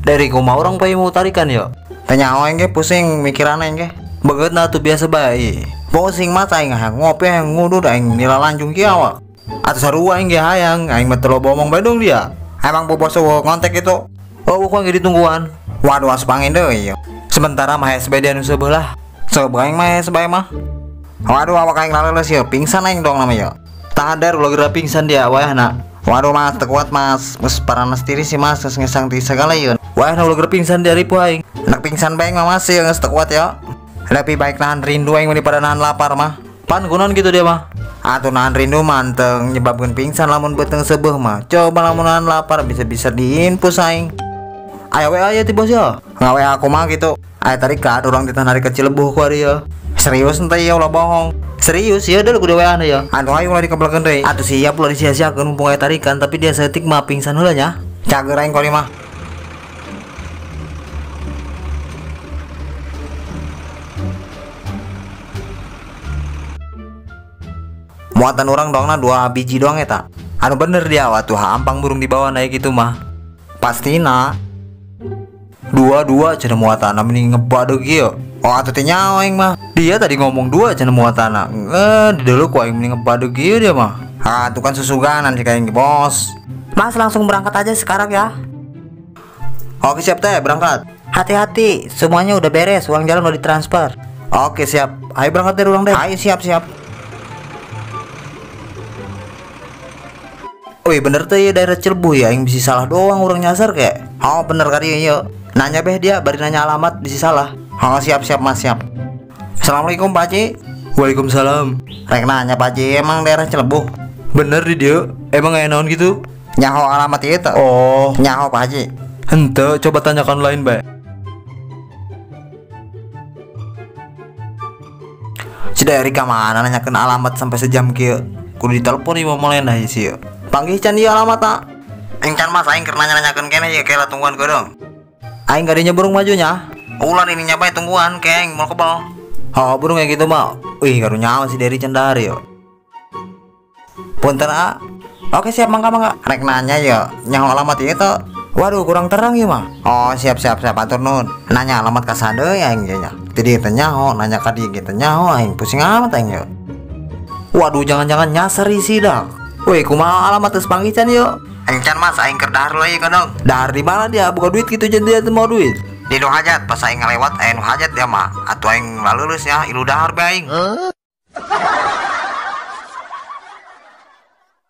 Dari kumaha urang pae mau tarikan yo. Teu nyaho aing ge pusing mikiran aing ge. Beungeutna atuh biasa bae. Pusing mah aing hayang ngopi hayang ngudud aing nilalanjung kieu awak. Atuh sarua aing ge hayang, aing mah teu loba omong bae dong dia. Emang bobos eueuh ngontek itu. Oh, ku aing ge ditungguan. Waduh asup angin deui. Sementara mah hese bae dia nu seubeuh lah. Seubeuh aing mah hese bae mah. Waduh awak aing laleuleus ieu, pingsan aing dong nama ieu. Tadar ulah geura pingsan dia wayahna. Waduh mas, teu kuat mas, geus paranas tiris sih mas, geus ngesang ti sagala ieu. Wayahna ulah geura pingsan dia ripuh aing. Nek pingsan bae mah mas ieu geus teu kuat ya. Lebih baik nahan rindu aing daripada nahan lapar mah. Pan kunaon gitu dia mah? Atuh nahan rindu manteng nyebabkeun pingsan lamun beuteung seubeuh mah. Coba lamun nahan lapar bisa-bisa diinfus aing. Aya WA ya ti bos ya. Ngawe aku mah gitu. Aya tarikan urang ditah narik ke Cilebuh ku ari ya. Serius ente ya ulah bohong. Serius ya deul kudu WA na ya. Aduh aing ulah dikebelkeun deui. Atuh siap ulah disia-siakeun mumpung aya tarikan tapi dia saeutik mah pingsan heula nya. Cager aing kori mah. Muatan urang dongna 2 biji doang eta. Anu bener dia atuh hampang burung dibawa naik itu mah. Pastina. 2 cenah muatanna mending ngebadeg ieu. Oh atuh teh nyaho aing mah. Dia tadi ngomong 2 cenah muatanna. Di deuleu ku aing mending ngebadeg ieu dia mah. Ah tuh kan susuganan sih kayak bos. Mas langsung berangkat aja sekarang ya. Oke siap teh berangkat. Hati-hati, semuanya udah beres, uang jalan udah ditransfer. Oke siap. Ayo berangkat deh urang deh. Ayo siap-siap. Wih bener teh ya daerah Cilebuh ya, yang bisa salah doang urang nyasar kayak. Oh bener kali ya. Nanya beh dia, bari nanya alamat bisa salah. Oh siap-siap mas siap. Assalamualaikum Pak Haji. Waalaikumsalam. Rek nanya Pak Haji, emang daerah Cilebuh? Bener di dia, emang aya naon gitu? Nyaho alamat itu. Oh, nyaho Pak Haji. Henteu, coba tanyakan lain bae. Si dari mana nanyakeun alamat sampai sejam kieu. Kudu ditelepon ieu mah moal endah sih. Panggih can ieu alamat tak? Engcan mas aing keur nanya-nanyakeun keneh ieu kela tungguan keudong. Aing gadinya burung majunya. Ulah ininya bae tungguan keng mau kebal. Oh burung kayak gitu mah. Wih karunya nyawa si Derry cendari yo. Punten a. Oke siap mangga mangga. Rek nanya yo nyaho alamat ieu teh. Waduh kurang terang ieu mah. Oh siap siap siap atur nuhun. Nanya alamat ka saha deui aing ge nya. Ti dieu teh nyaho nanya ka dieu ge teh nyaho aing pusing amat aing yo. Waduh jangan-jangan nyasar isi dah. Wih kumaha alamat geus panggih can yo. Encan mas aing keur dahar leuy kadang. Dahar di mana dia? Buka duit gitu jadi dia mau duit. Di nu hajat pas aing ngalewat aya nu hajat dia mah. Atuh aing laleuleus nya ilu dahar bae aing.